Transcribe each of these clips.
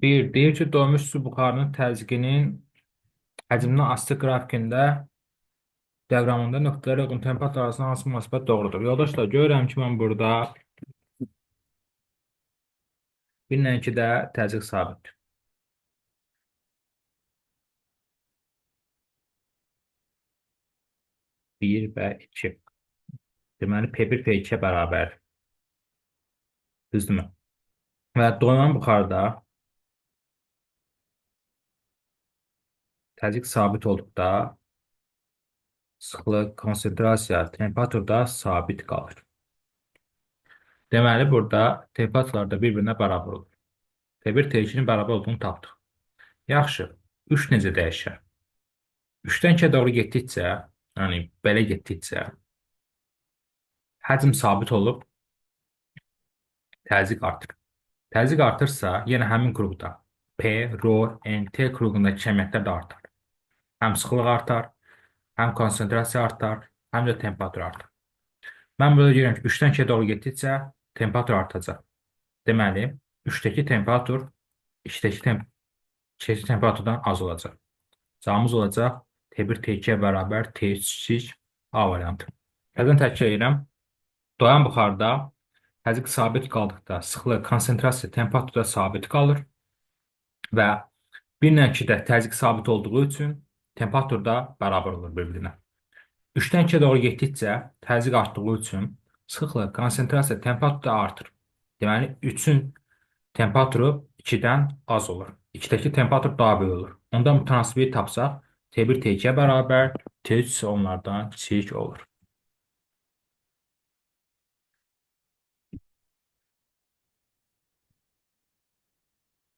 1. Deyir ki, doymuş su buxarının təzyiqinin həcmindən asılı qrafikində diaqramında nöqtələrə uyğun temperatur arasında hansı münasibət doğrudur? Yoldaşlar, görürəm ki, mən burada 1 ilə 2-də təzyiq sabitdir. 1 və 2. Deməli, P1 P2-yə bərabərdir. Düzdürmü? Və doyulan buxarda təzyiq sabit olduqda sıxlıq, konsentrasiya, temperatur da sabit qalır. Deməli, burada temperaturlar da bir-birinə bərabər olur. T1, T2-nin bərabər olduğunu tapdıq. Yaxşı, 3 necə dəyişər? 3-dən 2-yə doğru getdikcə, yəni belə getdikcə, həcm sabit olub, təzyiq artır. Təzyiq artırsa, yenə həmin qruqda P, R, N, T qruqundakı kəmiyyətlər də artar. Həm sıxlıq artar, həm konsentrasiya artar, həm də temperatur artar. Mən burada deyirəm ki, 3-dən 2-yə doğru getdikcə temperatur artacaq. Deməli, 3-dəki temperatur 2-dəki temperaturdan az olacaq. Cavabımız olacaq T1 T2-yə bərabər T3 kiçik A variantı. Təzədən təkrar edirəm. Doyan buxarda təzyiq sabit qaldıqda sıxlıq, konsentrasiya, temperatur da sabit qalır və 1 ilə 2-də təzyiq sabit olduğu üçün temperatur da bərabər olur bir-birinə. 3-dən 2-yə doğru getdikcə təzyiq artdığı üçün sıxlıq, konsentrasiya, temperatur da artır. Deməli, 3-ün temperaturu 2-dən az olur. 2-dəki temperatur daha böyük olur. Ondan mütənasibliyi tapsaq, T1 T2-yə bərabər, T3 isə onlardan kiçik olur.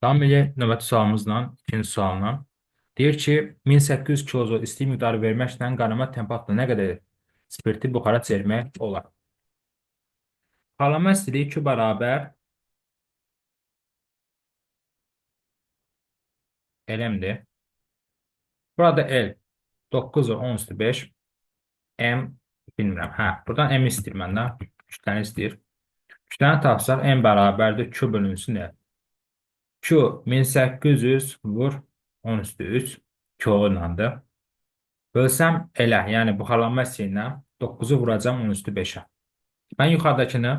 Davam edək növbəti sualımızla, ikinci sualla. Deyir ki, 1800 kilojol istilik miqdarı verməklə qaynama temperaturunda nə qədər spirti buxara çevirmək olar? Buxarlanma istiliyi Q bərabər LM-dir. Burada L 9 10 üstü 5, M bilmirəm. Hə, buradan M istəyir məndən. Kütləni istəyir. Kütləni tapsaq M bərabərdir Q bölünsün L. Q 1800 vur 10 üstü 3 kilo ilədir. Bölsəm elə, yəni buxarlanma istiliyi 9-u vuracam 10 üstü 5-ə. Mən yuxarıdakını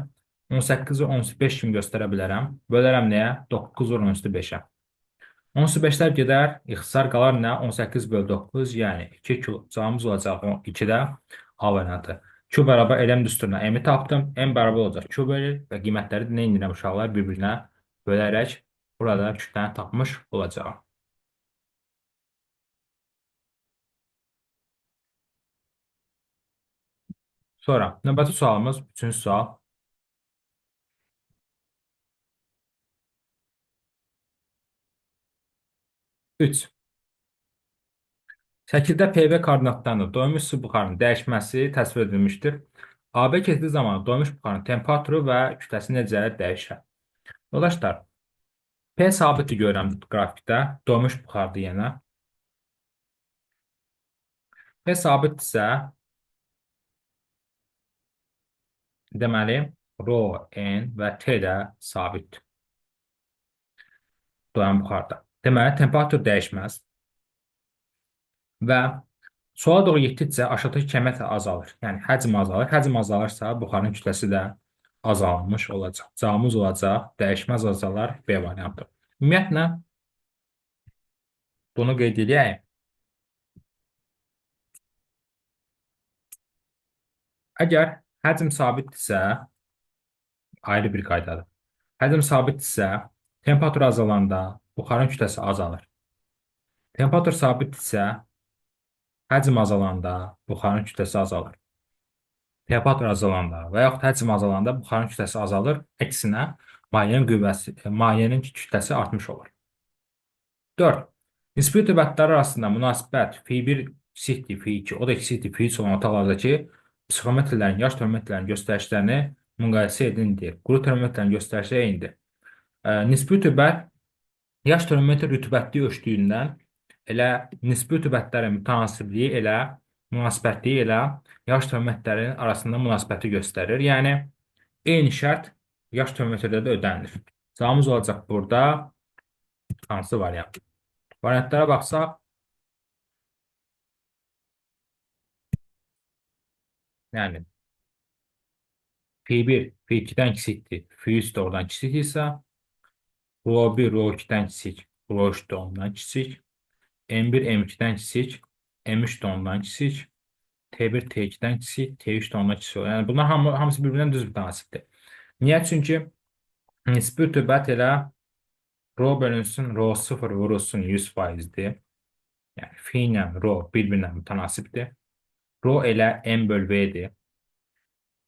18-i 10 üstü 5 kimi göstərə bilərəm. Bölərəm nəyə? 9 vur 10 üstü 5-ə. 10 üstü 5-lər gedər, ixtisar qalar nə? 18 böl 9, yəni 2 kilo. Cavabımız olacaq 2-də A variantı. Q bərabər LM düsturuna M-i tapdım. M bərabər olacaq Q bölür və qiymətləri də nə edirəm uşaqlar? Bir-birinə bölərək burada kütləni tapmış olacağam. Sonra növbəti sualımız, üçüncü sual. Üç. Şəkildə PV koordinatlarında doymuş su buxarının dəyişməsi təsvir edilmişdir. AB keçidi zamanı doymuş buxarın temperaturu və kütləsi necə dəyişər? Yoldaşlar, P sabitdir görürəm qrafikdə. Doymuş buxardır yenə. P sabitdirsə, deməli, rho, N və T də sabitdir. Doyan buxarda. Deməli, temperatur dəyişməz. Və sola doğru getdikcə aşağıdakı kəmiyyət azalır. Yəni, həcm azalır. Həcm azalırsa, buxarın kütləsi də azalmış olacaq. Cavabımız olacaq, dəyişməz azalar B variantı. Ümumiyyətlə, bunu qeyd edəyim. Əgər həcm sabitdirsə, ayrı bir qaydadır. Həcm sabitdirsə, temperatur azalanda buxarın kütləsi azalır. Temperatur sabitdirsə, həcm azalanda buxarın kütləsi azalır. Temperatur azalanda və yaxud həcm azalanda buxarın kütləsi azalır. Əksinə, mayenin qüvvəsi, mayenin kütləsi artmış olur. 4. Nisbi rütubətlər arasında münasibət F1 kiçikdir, F2, o da kiçikdir, F3 olan otaqlardakı psixometrlərin, yaş termometrlərin göstəricilərini müqayisə edin deyir. Quru termometrlərin göstəriciləri eynidir. Nisbi rütubət yaş termometr rütubətli ölçdüyündən elə nisbi rütubətlərin mütənasibliyi elə münasibətliyi elə yaş termometrlərin arasında münasibəti göstərir. Yəni eyni şərt yaş termometrdə də ödənilir. Cavabımız olacaq burada Hansı variant? Variantlara baxsaq, yəni P1 P2-dən kiçikdir, P3 də oradan kiçikdirsə, Rho1 Rho2-dən kiçik, Rho3 də ondan kiçik, M1 M2-dən kiçik, M3 də ondan kiçik, T1 T2-dən kiçik, T3 də ondan kiçik olur. Yəni bunlar hamısı bir-birindən düz mütənasibdir. Niyə? Çünki nisbi rütubət elə rho bölünsün rho 0 vurulsun 100%-dir. Yəni fi ilə rho bir-birinə mütənasibdir. Rho elə M böl V-dir.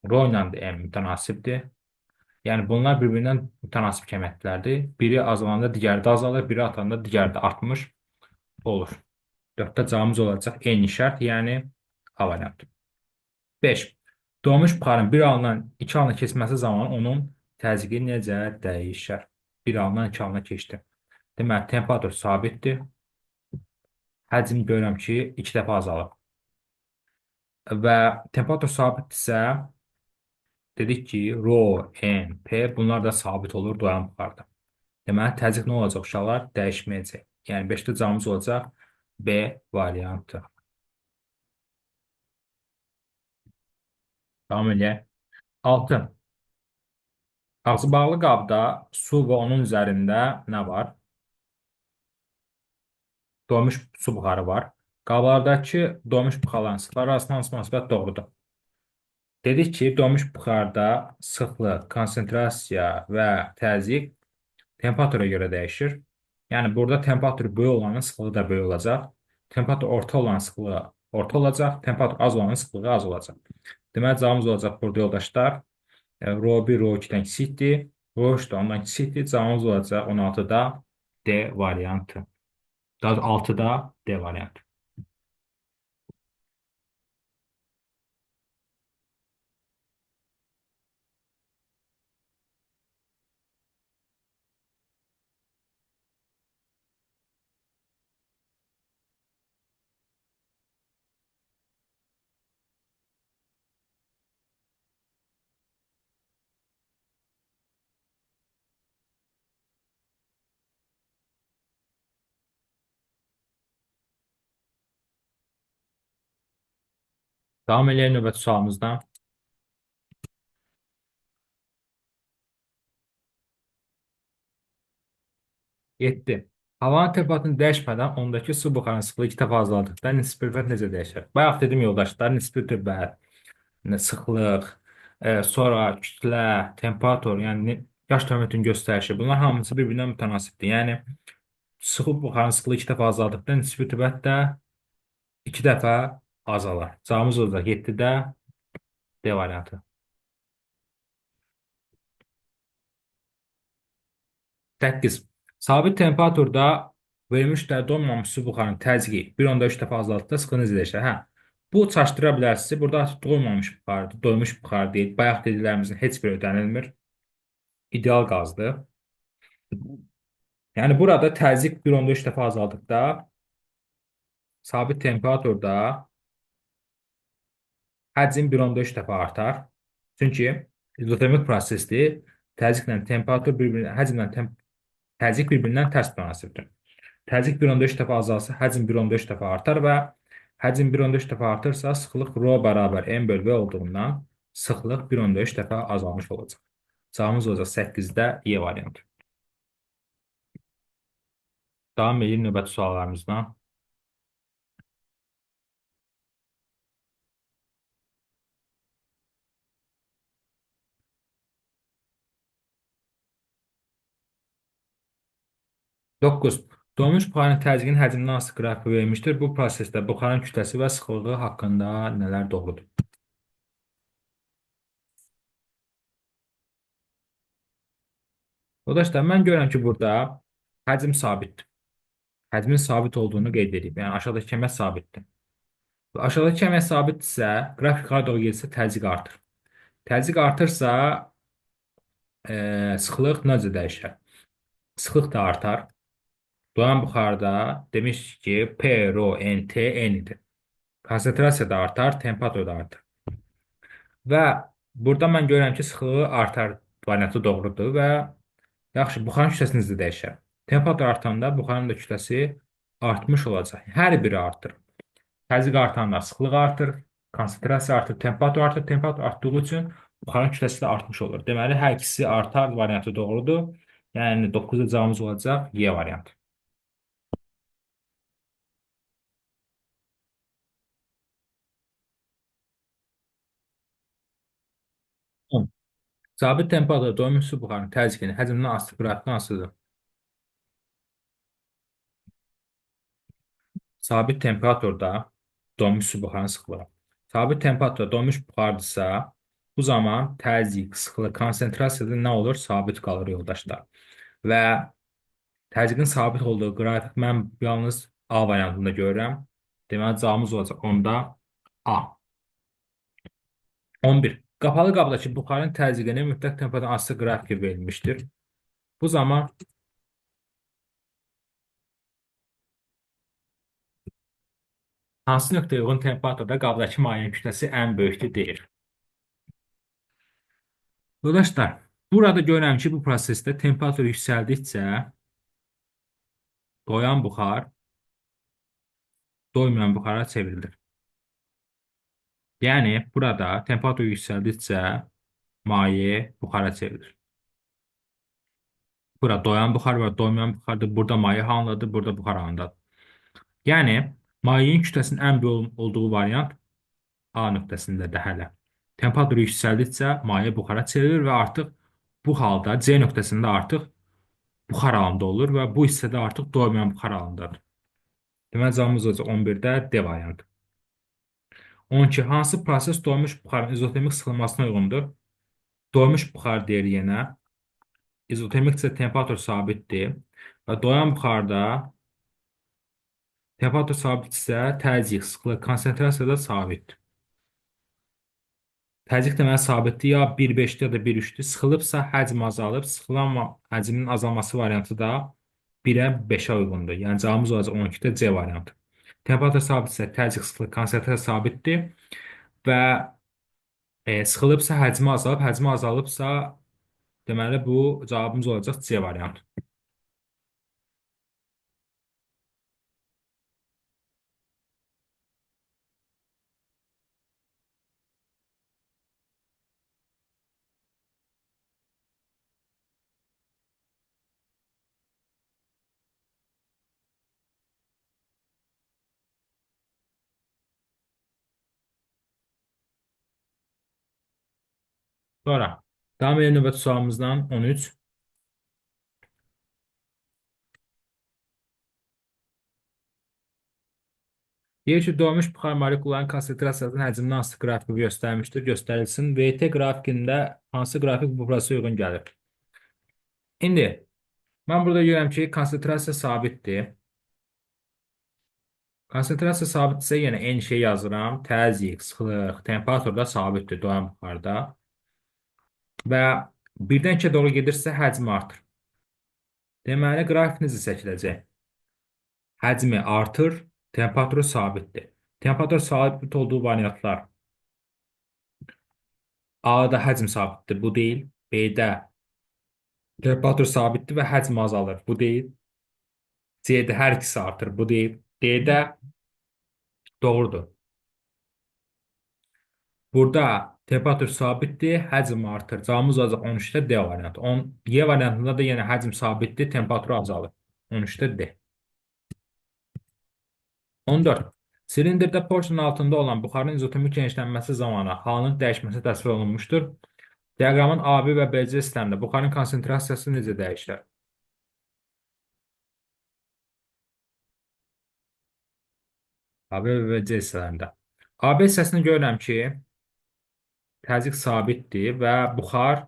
Rho ilə də M mütənasibdir. Yəni bunlar bir-birindən mütənasib kəmiyyətlərdir. Biri azalanda digəri də azalır, biri artanda digəri də artmış olur. 4-də cavabımız olacaq eyni şərt, yəni A variantı. 5. Donmuş buxarın bir alından iki alına keçməsi zamanı onun təzyiqi necə dəyişər? Bir alından iki alına keçdi. Deməli, temperatur sabitdir. Həcm görürəm ki, 2 dəfə azalıb. Və temperatur sabitdirsə, dedik ki, rho, M, P bunlar da sabit olur doyan buxarda. Deməli, təzyiq nə olacaq uşaqlar? Dəyişməyəcək. Yəni 5-də cavabımız olacaq B variantı. Davam eləyək. 6. Ağzı bağlı qabda su və onun üzərində nə var? Doymuş su buxarı var. Qablardakı doymuş buxarların sıxları arasında hansı münasibət doğrudur? Dedik ki, donmuş buxarda sıxlıq, konsentrasiya və təzyiq temperatura görə dəyişir. Yəni burada temperatur böyük olanın sıxlığı da böyük olacaq. Temperatur orta olan sıxlığı orta olacaq. Temperatur az olanın sıxlığı az olacaq. Deməli cavabımız olacaq burada yoldaşlar. Rho 1, Rho 2-dən kiçikdir. Rho 3 də ondan kiçikdir. Cavabımız olacaq 16-da D variantı. Daha 6-da D variantı. Davam eləyək növbəti sualımızdan. 7. Havanın temperaturunu dəyişmədən ondakı su buxarının sıxlığı 2 dəfə azaldıqda nisbi rütubət necə dəyişər? Bayaq dedim yoldaşlar, nisbi rütubət, sıxlıq, sonra kütlə, temperatur, yəni yaş termometrinin göstərişi, bunlar hamısı bir-birindən mütənasibdir. Yəni su buxarının sıxlığı 2 dəfə azaldıqda nisbi rütubət də 2 dəfə azalar. Cavabımız olacaq 7-də D variantı. 8. Sabit temperaturda verilmiş də donmamış su buxarının təzyiqi 1,3 dəfə azaldıqda sıxlıq necə dəyişər? Hə. Bu çaşdıra bilər sizi. Burada artıq doymamış buxardır, doymuş buxar deyil. Bayaq dediklərimizin heç biri ödənilmir. İdeal qazdır. Yəni burada təzyiq 1,3 dəfə azaldıqda sabit temperaturda həcm 1,3 dəfə artar. Çünki izotermik prosesdir. Təzyiqlə temperatur bir-birinə, həcmlə təzyiq bir-birindən tərs münasibdir. Təzyiq 1,3 dəfə azalsa, həcm 1,3 dəfə artar və həcm 1,3 dəfə artırsa, sıxlıq rho bərabər M böl V olduğundan sıxlıq 1,3 dəfə azalmış olacaq. Cavabımız olacaq 8-də Y variantı. Davam edirik növbəti suallarımızdan. 9. Donmuş buxarın təzyiqinin həcmindən hansı qrafiki verilmişdir? Bu prosesdə buxarın kütləsi və sıxlığı haqqında nələr doğrudur? Yoldaşlar, mən görürəm ki, burada həcm sabitdir. Həcmin sabit olduğunu qeyd edib. Yəni, aşağıdakı kəmiyyət sabitdir. Və aşağıdakı kəmiyyət sabitdirsə, qrafik yuxarı doğru gedirsə, təzyiq artır. Təzyiq artırsa, sıxlıq necə dəyişər? Sıxlıq da artar. Doyan buxarda demiş ki, P, Rho, N, T eynidir. Konsentrasiya da artar, temperatur da artar. Və burada mən görürəm ki, sıxlığı artar variantı doğrudur və yaxşı, buxarın kütləsi necə dəyişər? Temperatur artanda buxarın da kütləsi artmış olacaq. Hər biri artır. Təzyiq artanda sıxlıq artır, konsentrasiya artır, temperatur artır. Temperatur artdığı üçün buxarın kütləsi də artmış olur. Deməli, hər ikisi artar variantı doğrudur. Yəni, 9-da cavabımız olacaq Y variantı. 10. Sabit temperaturda doymuş su buxarının təzyiqinin həcmindən asılı qrafiki hansıdır? Sabit temperaturda donmuş su buxarının sıxlığı. Sabit temperaturda donmuş buxardırsa, bu zaman təzyiq, sıxlıq, konsentrasiyada nə olur? Sabit qalır yoldaşlar. Və təzyiqin sabit olduğu qrafik mən yalnız A variantında görürəm. Deməli, cavabımız olacaq onda A. 11. Qapalı qabdakı buxarın təzyiqinin mütləq temperaturdan asılı qrafiki verilmişdir. Bu zaman hansı nöqtəyə uyğun temperaturda qabdakı mayenin kütləsi ən böyükdür deyir. Yoldaşlar, burada görürəm ki, bu prosesdə temperatur yüksəldikcə doyan buxar doymayan buxara çevrilir. Yəni, burada temperatur yüksəldikcə maye buxara çevrilir. Burada doyan buxar var, doymayan buxardır. Burada maye halındadır, burada buxar halındadır. Yəni, mayenin kütləsinin ən böyük olduğu variant A nöqtəsindədir hələ. Temperatur yüksəldikcə maye buxara çevrilir və artıq bu halda C nöqtəsində artıq buxar halında olur və bu hissədə artıq doymayan buxar halındadır. Deməli, cavabımız olacaq 11-də D variantı. 12. Hansı proses doymuş buxarın izotermik sıxılmasına uyğundur? Doymuş buxar deyir yenə. İzotermiksə temperatur sabitdir. Və doyan buxarda temperatur sabitdirsə, təzyiq, sıxlıq, konsentrasiya da sabitdir. Təzyiq deməli sabitdir, ya 1,5-dir ya da 1,3-dür. Sıxılıbsa həcm azalıb, sıxılan həcmin azalması variantı da 1-ə 5-ə uyğundur. Yəni cavabımız olacaq 12-də C variantı. Temperatur sabitsə təzyiq, sıxlıq, konsentrasiya sabitdir və sıxılıbsa həcmi azalıb, həcmi azalıbsa deməli bu cavabımız olacaq C variantı. Sonra davam edelim növbəti sualımızdan 13. Deyir ki, doymuş buxar molekullarının konsentrasiyasının həcmindən asılı qrafiki göstərmişdir. Göstərilsin. VT qrafikində hansı qrafik bu prosesə uyğun gəlir? İndi mən burada görürəm ki, konsentrasiya sabitdir. Konsentrasiya sabitdirsə yenə eyni şeyi yazıram. Təzyiq, sıxlıq, temperatur da sabitdir doyan buxarda. Və birdən ikiyə doğru gedirsə həcmi artır. Deməli, qrafik necə çəkiləcək? Həcmi artır, temperaturu sabitdir. Temperatur sabit olduğu variantlar A-da həcm sabitdir, bu deyil. B-də temperatur sabitdir və həcm azalır, bu deyil. C-də hər ikisi artır, bu deyil. D-də doğrudur. Burada temperatur sabitdir, həcm artır. Cavabımız olacaq 13-də D variantı. Y variantında da yenə həcm sabitdir, temperatur azalır. 13-də D. 14. Silindirdə porşun altında olan buxarın izotermik genişlənməsi zamanı halının dəyişməsi təsvir olunmuşdur. Diaqramın AB və BC sistemində buxarın konsentrasiyası necə dəyişir? AB və BC hissələrində. AB hissəsini görürəm ki, təzyiq sabitdir və buxar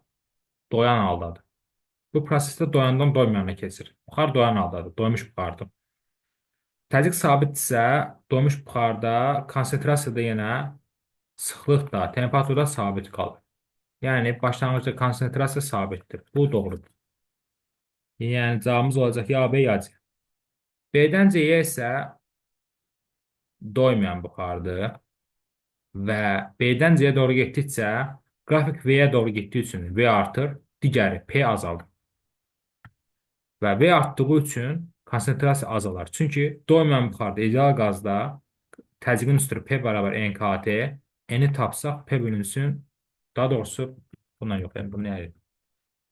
doyan haldadır. Bu prosesdə doyandan doymayana keçir. Buxar doyan haldadır, doymuş buxardır. Təzyiq sabitdirsə, doymuş buxarda konsentrasiyada yenə sıxlıq da, temperatur da sabit qalır. Yəni, başlanğıcda konsentrasiya sabitdir. Bu doğrudur. Yəni, cavabımız olacaq ya B, ya C. B-dən C-yə isə doymayan buxardır və B-dən C-yə doğru getdikcə qrafik V-yə doğru getdiyi üçün V artır, digəri P azalır. Və V artdığı üçün konsentrasiya azalar. Çünki doymayan buxarda, ideal qazda təzyiqin üstü P bərabər NKT, N-i tapsaq P bölünsün, daha doğrusu bundan yox, yəni bunu nə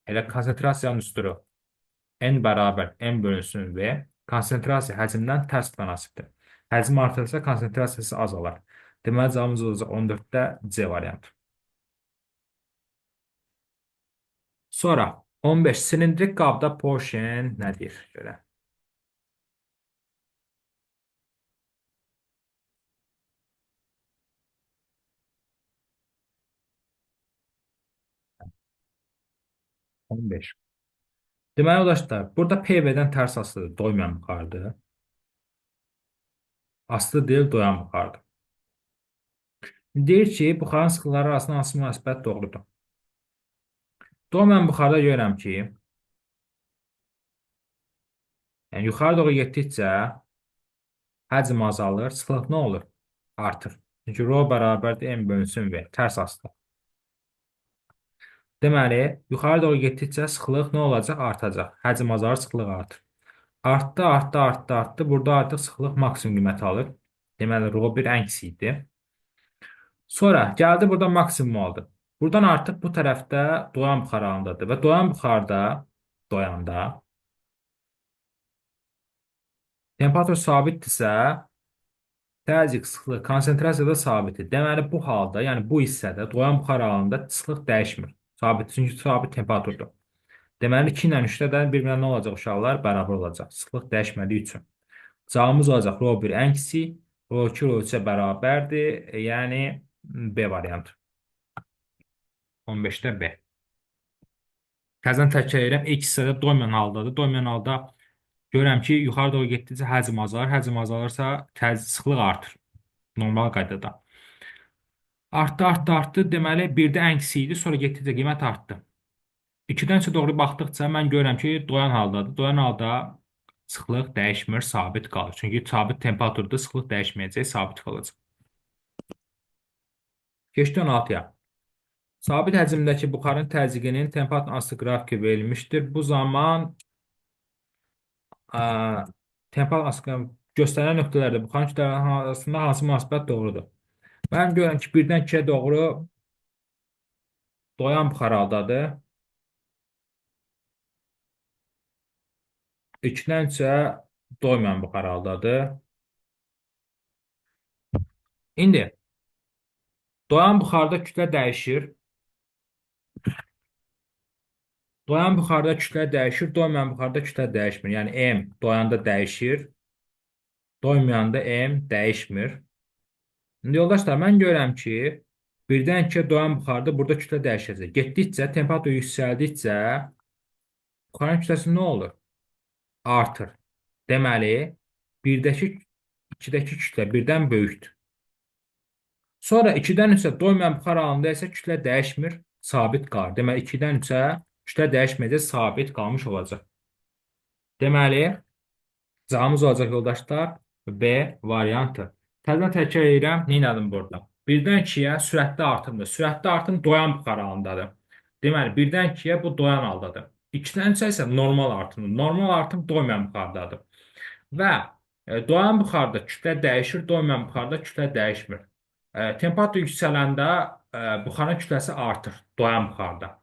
Elə konsentrasiyanın üstü N bərabər M bölünsün V, konsentrasiya həcmdən tərs tənasibdir. Həcm artırsa konsentrasiyası azalar. Deməli, cavabımız olacaq 14-də C variantı. Sonra 15 silindrik qabda portion nə deyir? Görə. ...15. Deməli, yoldaşlar, burada PV-dən tərs asılıdır, doymayan buxardır. Asılı deyil, doyan buxardır. Deyir ki, buxarın sıxlıqları arasında hansı münasibət doğrudur? Doymayan buxarda görürəm ki, yəni yuxarı doğru getdikcə həcm azalır, sıxlıq nə olur? Artır. Çünki rho bərabərdir M bölünsün V, tərs asılı. Deməli, yuxarı doğru getdikcə sıxlıq nə olacaq? Artacaq. Həcm azalır, sıxlıq artır. Artdı, artdı, artdı, artdı. Burada artıq sıxlıq maksimum qiymət alır. Deməli, rho 1 ən kiçik idi. Sonra gəldi burada maksimum aldı. Buradan artıq bu tərəfdə doyan buxar halındadır və doyan buxarda, doyanda temperatur sabitdirsə, təzyiq, sıxlıq, konsentrasiya da sabitdir. Deməli, bu halda, yəni bu hissədə doyan buxar halında sıxlıq dəyişmir. Sabit, çünki sabit temperaturdur. Deməli, 2 ilə 3-də də bir-birinə nə olacaq uşaqlar? Bərabər olacaq. Sıxlıq dəyişmədiyi üçün. Cavabımız olacaq rho 1 ən kiçik, rho 2 rho 3-ə bərabərdir. Yəni B variantı. 15-də B. Təzədən təkrar edirəm. İlk hissədə doymayan haldadır. Doymayan halda görürəm ki, yuxarı doğru getdikcə həcm azalır. Həcm azalırsa, sıxlıq artır. Normal qaydada. Artdı, artdı, artdı. Deməli, 1-də ən kiçik idi. Sonra getdikcə qiymət artdı. 2-dən 3-ə doğru baxdıqca mən görürəm ki, doyan haldadır. Doyan halda sıxlıq dəyişmir, sabit qalır. Çünki sabit temperaturda sıxlıq dəyişməyəcək, sabit qalacaq. Keçdik 16-ya. Sabit həcmdəki buxarın təzyiqinin temperatur asılı qrafiki verilmişdir. Bu zaman temperatur asılı göstərilən nöqtələrdə buxarın kütlələri arasında hansı münasibət doğrudur? Mən görürəm ki, 1-dən 2-yə doğru doyan buxar haldadır. 2-dən 3-ə doymayan buxar haldadır. İndi doyan buxarda kütlə dəyişir. Doyan buxarda kütlə dəyişir, doymayan buxarda kütlə dəyişmir. Yəni M doyanda dəyişir, doymayanda M dəyişmir. İndi yoldaşlar, mən görürəm ki, 1-dən 2-yə doyan buxarda burada kütlə dəyişəcək. Getdikcə, temperatur yüksəldikcə buxarın kütləsi nə olur? Artır. Deməli, 1-dəki, 2-dəki kütlə 1-dən böyükdür. Sonra 2-dən 3-ə doymayan buxar halında isə kütlə dəyişmir, sabit qalır. Deməli, 2-dən 3-ə kütlə dəyişməyəcək, sabit qalmış olacaq. Deməli, cavabımız olacaq yoldaşlar B variantı. Təzədən təkrar edirəm, nə elədim burada? 1-dən 2-yə sürətli artımdır. Sürətli artım doyan buxar halındadır. Deməli, 1-dən 2-yə bu doyan haldadır. 2-dən 3-ə isə normal artımdır. Normal artım doymayan buxardadır. Və doyan buxarda kütlə dəyişir, doymayan buxarda kütlə dəyişmir. Temperatur yüksələndə buxarın kütləsi artır doyan buxarda.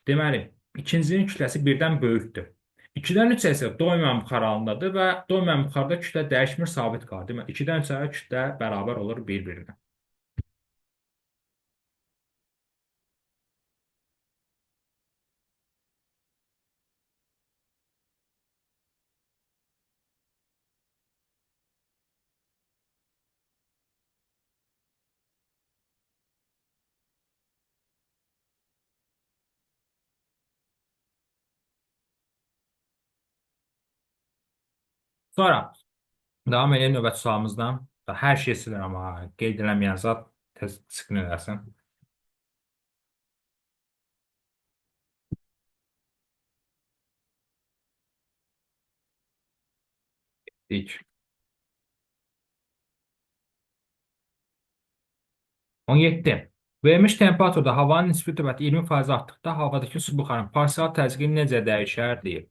Deməli, ikincinin kütləsi 1-dən böyükdür. 2-dən 3-ə isə doymayan buxar halındadır və doymayan buxarda kütlə dəyişmir, sabit qalır. Deməli, 2-dən 3-ə kütlə bərabər olur bir-birinə. Sonra davam edelim növbəti sualımızdan. Hər şey silirəm amma qeyd eləməyən zat tez çıxın eləsin. İlk. 17. Verilmiş temperaturda havanın nisbi rütubəti 20% artdıqda havadakı su buxarının parsial təzyiqi necə dəyişər deyir.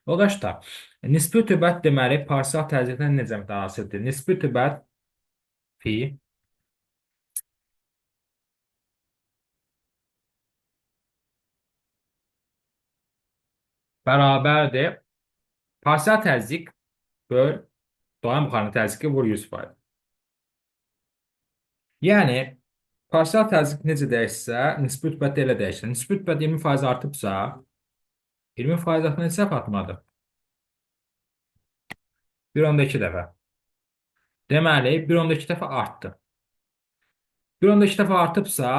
Yoldaşlar, nisbi rütubət deməli parsial təzyiqdən necə mütənasibdir? Nisbi rütubət fi bərabərdir. Parsial təzyiq böl daim buxarının təzyiqi vur 100%. Yəni, parsial təzyiq necə dəyişsə, nisbi rütubət də elə dəyişir. Nisbi rütubət 20% artıbsa, 20% artma neçə dəfə artmadır? 1,2 dəfə. Deməli, 1,2 dəfə artdı. 1,2 dəfə artıbsa,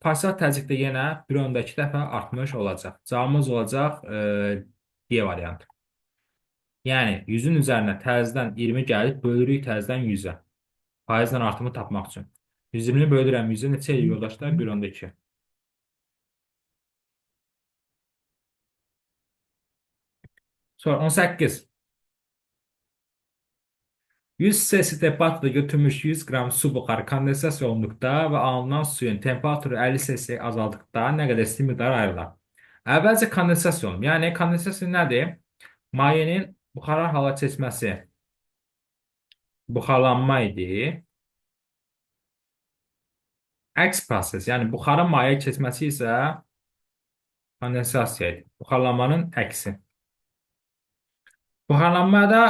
parsial təzyiq də yenə 1,2 dəfə artmış olacaq. Cavabımız olacaq D variantı. Yəni, 100-ün üzərinə təzdən 20 gəlib, bölürük təzdən 100-ə. Faizlə artımı tapmaq üçün. 120-ni bölürəm 100-ə, neçə eləyir yoldaşlar? 1,2. Sonra 18. 100 cc temperaturda götürmüş 100 qram su buxarı kondensasiya olunduqda və alınan suyun temperaturu 50 cc azaldıqda nə qədər isti miqdarı ayrılar? Əvvəlcə kondensasiya olunur. Yəni, kondensasiya nədir? Mayenin buxarar hala keçməsi buxarlanma idi. Əks proses, yəni buxarın mayeyə keçməsi isə kondensasiya idi. Buxarlanmanın əksi. Buxarlanmada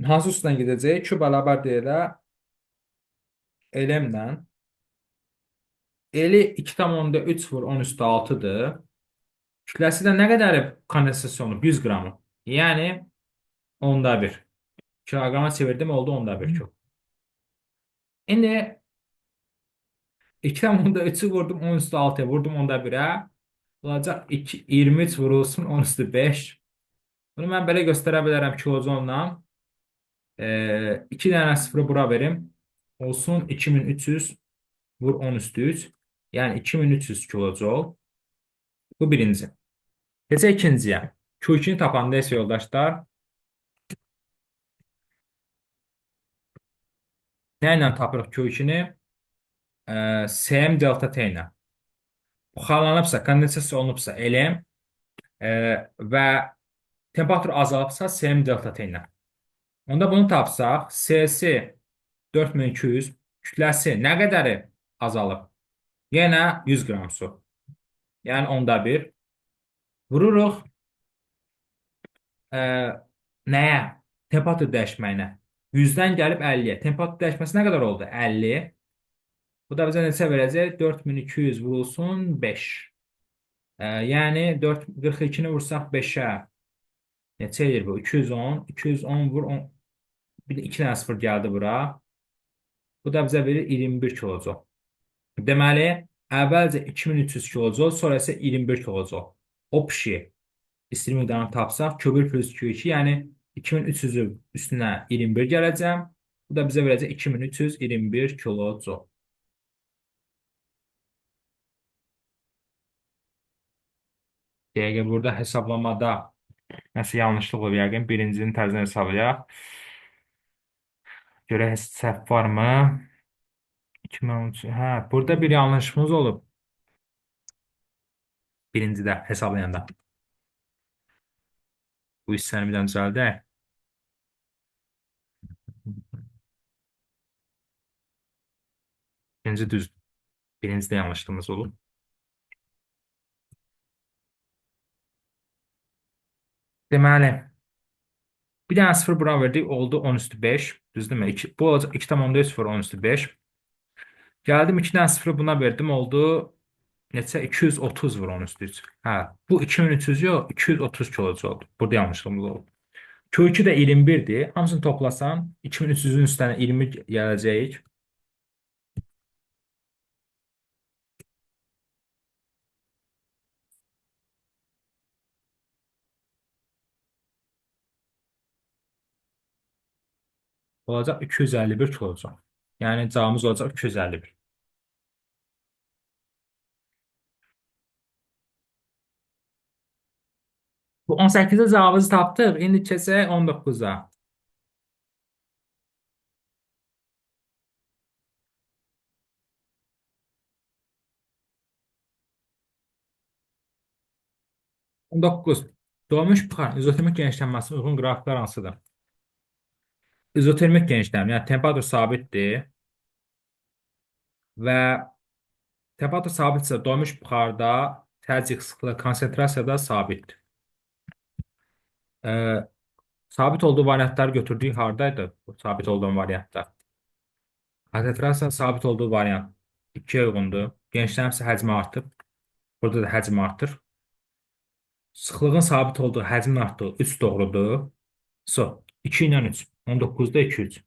hansı üstdən gedəcək? Q bərabərdir elə LM-lə. L-i 2,3 vur 10 üstü 6-dır. Kütləsi də nə qədəri kondensasiya olunub? 100 qramı. Yəni 10-da 1. Kiloqrama çevirdim, oldu 10-da 1 kilo. İndi 2,3-ü vurdum 10 üstü 6-ya, vurdum 10-da 1-ə. Olacaq 2, 23 vurulsun 10 üstü 5. Bunu mən belə göstərə bilərəm kilojonla. 2 dənə sıfırı bura verim. Olsun 2300 vur 10 üstü 3. Yəni 2300 kilojol. Bu birinci. Keçək ikinciyə. Q2-ni tapanda isə yoldaşlar, nə ilə tapırıq Q2-ni? SM delta T ilə. Buxarlanıbsa, kondensasiya olunubsa LM və temperatur azalıbsa SM delta T ilə. Onda bunu tapsaq, C-si 4200, kütləsi nə qədəri azalıb? Yenə 100 qram su. Yəni 10-da 1. Vururuq nəyə? Temperatur dəyişməyinə. 100-dən gəlib 50-yə. Temperatur dəyişməsi nə qədər oldu? 50. Bu da bizə neçə verəcək? 4200 vurulsun 5. Yəni 42-ni vursaq 5-ə. Neçə edir bu? 210. 210 vur 10. Bir də 2 dənə sıfır gəldi bura. Bu da bizə verir 21 kilojol. Deməli, əvvəlcə 2300 kilojol, sonra isə 21 kilojol. Opşi istilik miqdarını tapsaq, Q1 plus Q2, yəni 2300-ün üstünə 21 gələcəm. Bu da bizə verəcək 2321 kilojol. Dəqiqə, burada hesablamada nəsə yanlışlıq olub yəqin. Birincinin tərzini hesablayaq. Görək səhv varmı? 2013. Hə, burada bir yanlışımız olub. Birincidə hesablayanda. Bu hissəni bir dənə düzəldək. Birinci düzdür. Birincidə yanlışlığımız olub. Deməli, bir dənə sıfır bura verdik, oldu 10 üstü 5. Düzdürmü? 2, bu olacaq 2,3 vur 10 üstü 5. Gəldim 2 dənə sıfırı buna verdim, oldu neçə? 230 vur 10 üstü 3. Hə, bu 2300 yox, 230 kilojol oldu. Burada yanlışlığımız oldu. Q2 də 21-dir. Hamısını toplasam 2300-ün üstünə 20 gələcəyik. Olacaq 251 kilojol. Yəni cavabımız olacaq 251. Bu 18-ə cavabımızı tapdıq. İndi keçək 19-a. 19. Doymuş buxarın izotermik genişlənməsinə uyğun qrafiklər hansıdır? İzotermik genişlənmə, yəni temperatur sabitdir və temperatur sabitsə doymuş buxarda təzyiq, sıxlıq, konsentrasiya da sabitdir. Sabit olduğu variantları götürdüyü haradaydı? Bu sabit olduğu variantlar. Konsentrasiyanın sabit olduğu variant 2-yə uyğundur. Genişlənirsə həcmi artıb. Burada da həcm artır. Sıxlığın sabit olduğu, həcmin artdığı 3 doğrudur. So, 2 ilə 3. 19-da 2, 3.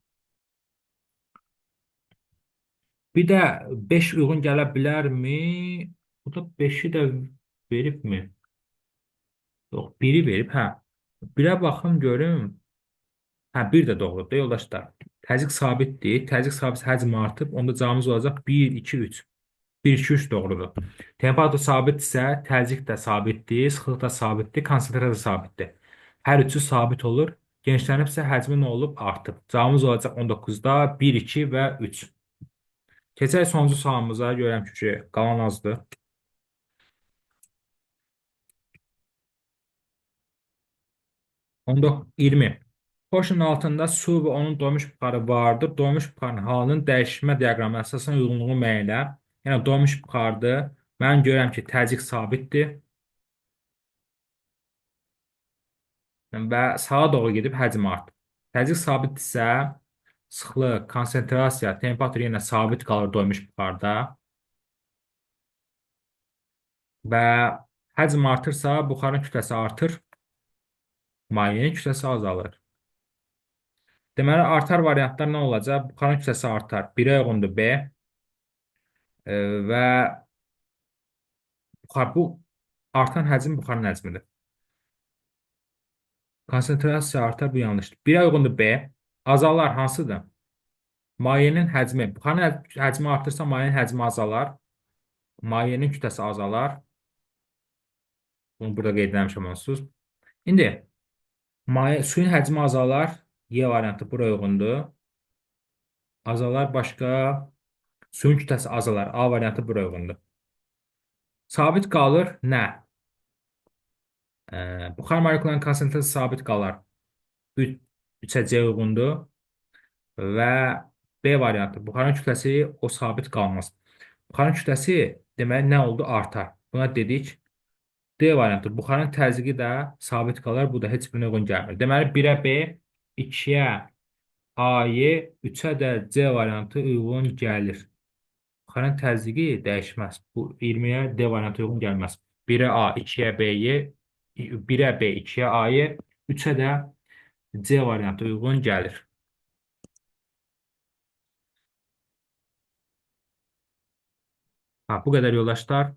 Bir də 5 uyğun gələ bilərmi? Bu da 5-i də veribmi? Yox, 1-i verib, hə. 1-ə baxım, görüm. Hə, 1 də doğrudur, yoldaşlar. Təzyiq sabitdir. Təzyiq sabit həcm artıb. Onda cavabımız olacaq 1, 2, 3. 1, 2, 3 doğrudur. Temperatur sabitdirsə, təzyiq də sabitdir, sıxlıq da sabitdir, konsentrasiya da sabitdir. Hər üçü sabit olur. Genişlənibsə həcmi nə olub? Artıb. Cavabımız olacaq 19-da 1, 2 və 3. Keçək sonuncu sualımıza. Görəm ki, qalan azdır. 19, 20. Poşun altında su və onun doymuş buxarı vardır. Doymuş buxarın halının dəyişmə diaqramına əsasən uyğunluğu müəyyən elə. Yəni doymuş buxardır. Mən görürəm ki, təzyiq sabitdir. Və sağa doğru gedib həcm artır. Təzyiq sabitdirsə, sıxlıq, konsentrasiya, temperatur yenə sabit qalır doymuş buxarda. Və həcm artırsa, buxarın kütləsi artır, mayenin kütləsi azalır. Deməli, artar variantlar nə olacaq? Buxarın kütləsi artar. 1-ə uyğundur B. Və buxar, bu artan həcm buxarın həcmidir. Konsentrasiya artar, bu yanlışdır. 1-ə uyğundur B. Azalar hansıdır? Mayenin həcmi. Buxarın həcmi artırsa mayenin həcmi azalar. Mayenin kütləsi azalar. Bunu burada qeyd eləmişəm onsuz. İndi suyun həcmi azalar. Y variantı bura uyğundur. Azalar başqa. Suyun kütləsi azalar. A variantı bura uyğundur. Sabit qalır nə? Buxar molekullarının konsentrasiyası sabit qalar. 3-ə C uyğundur. Və B variantı. Buxarın kütləsi o sabit qalmaz. Buxarın kütləsi deməli nə oldu? Artar. Buna dedik. D variantı. Buxarın təzyiqi də sabit qalar. Bu da heç birinə uyğun gəlmir. Deməli 1-ə B, 2-yə A-y, 3-ə də C variantı uyğun gəlir. Buxarın təzyiqi dəyişməz. Bu 20-yə D variantı uyğun gəlməz. 1-ə A, 2-yə B-y, 1-ə B, 2-yə A-y, 3-ə də C variantı uyğun gəlir. Ha, bu qədər yoldaşlar.